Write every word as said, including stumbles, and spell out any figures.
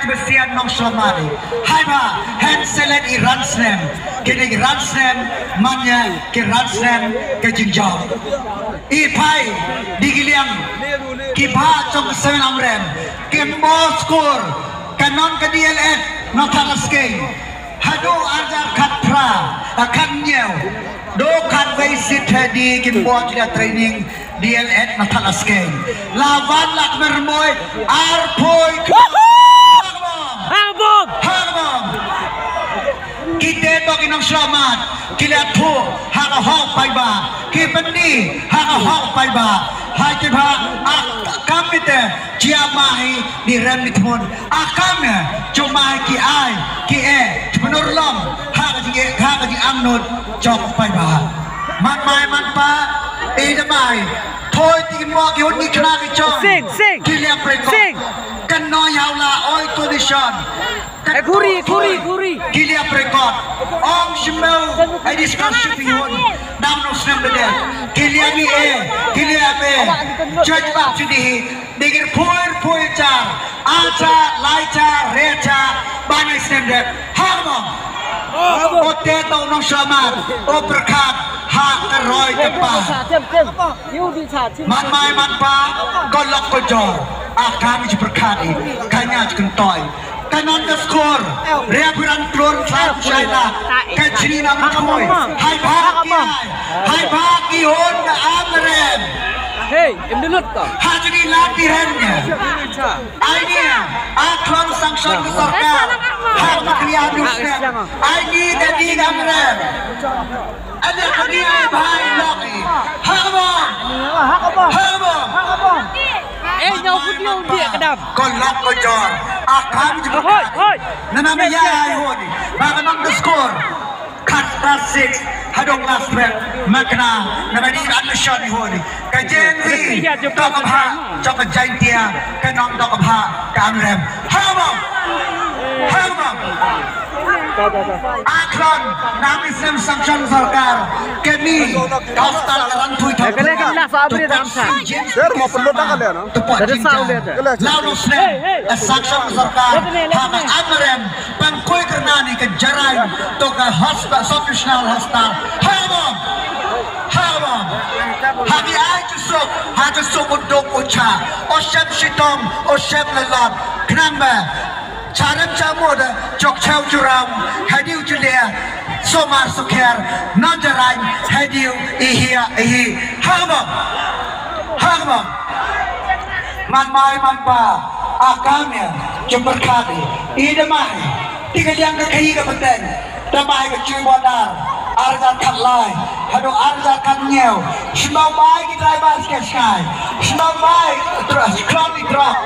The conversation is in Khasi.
Besian Nongshuwa Mad. Haiba, hynrei selen i ran snem. Kine ki ran snem, man ïa ki ran snem ka jingjop. I phai, di ki liang, ki bha jong ka seng Amrem. Ki mbo skur, ka non ka D L Ed, na thang skeng. Haduh arjar khatphra, a khatñiew. Do khatwei sit ha di ki mbo training. D L Ed na thang skeng. La wan la kmer moi, arphew. Hangbom! Hangbom! Hangbom! Kite to ki Nongshuwa Mad, ki la thuh, ha ka hok paidbah, ki pyni, ha ka hok paidbah, ha ki bha, a kam ite, jia ma hi, di rem di thmun, a kam ite, jong ma hi ki ai, ki e, jumnur long, ha ka jing, ha ka jingangnud, jong paidbah. Man mai man pa, e da mai, thoi ti mo ki hun ni khna ki jong, sing, sing. Ki liang prekot. Sing. Kan no yaw la, oi to di shon. Eh, kuri, kuri, kuri. Ki liang prekot. Ong shimeu, ai discussion pi hun. Dam no snem bede. Ki liang mi e, ki liang mi e. Judge ba sini hi. Degir phuir, phuir char. Acha, lai char, re char. Bani snem de. Hangbom. Ote to Nongshuwa Mad. O pyrkhat. Ha ka roi ka pa. Man mai man pa, ko lok ko jor, a kam ji pyrkhat i, ka nia ji kyntoi. Ka non ka skur, re pyrang klur sa shaila, ka jini na mkoi, hai bha ki ai, hai bha ki hun na Amrem. Hey, em dulu to. Ha jini la ki hen nia. Ai ni, a klon sanction ka sorkar, ha ka klia dusne. Ai ni da di na Amrem. Ane kani ai bha i lok i. Hangbom. Hangbom. Hangbom. Eh, nyau put nyau dia kedam. Ko lok ko jor. Akam ji. Hoi, hoi. Nana me ya ai hodi. Ba ka nang score. Kat class six. Hadong class twelve. Makna. Nana di admission i hodi. Ka Gen Z. Tok ka bha. Tok ka Jaintia. Ka nong tok ka bha. Ka Amrem. Hangbom. Hangbom. Aklon, nang isem sanction sorkar, kemi, hostel ran thui thang. Kene kan la sabri dam sa. Der mo perlu tak kalian, no? Tepat. Dari jinjang. Saudi ada. Lalu snem, sanction sorkar, ha ka Amrem, pangkoi kerna ni ke jarai, to ka hostel, sub-national hostel. Hangbom. Hangbom. Ha ki ai ju suk, ha ju suk u duk u cha. O shem shitom, o shem lelot. Khnang ba. Charem chamud, chok chau churam, hadiu chulia, somar sukher, non jarain, hadiu, ihia, ihi, hangbom, hangbom. Man mai man pa, akam ya, jumper kadi, ida mai, tiga liang ka kai ka peteng, da mai ka chui bodar, arja khat lai, hadu arja khat nyeu, shimau mai ki driver skai skai, shimau mai, tra-, kron ni kron.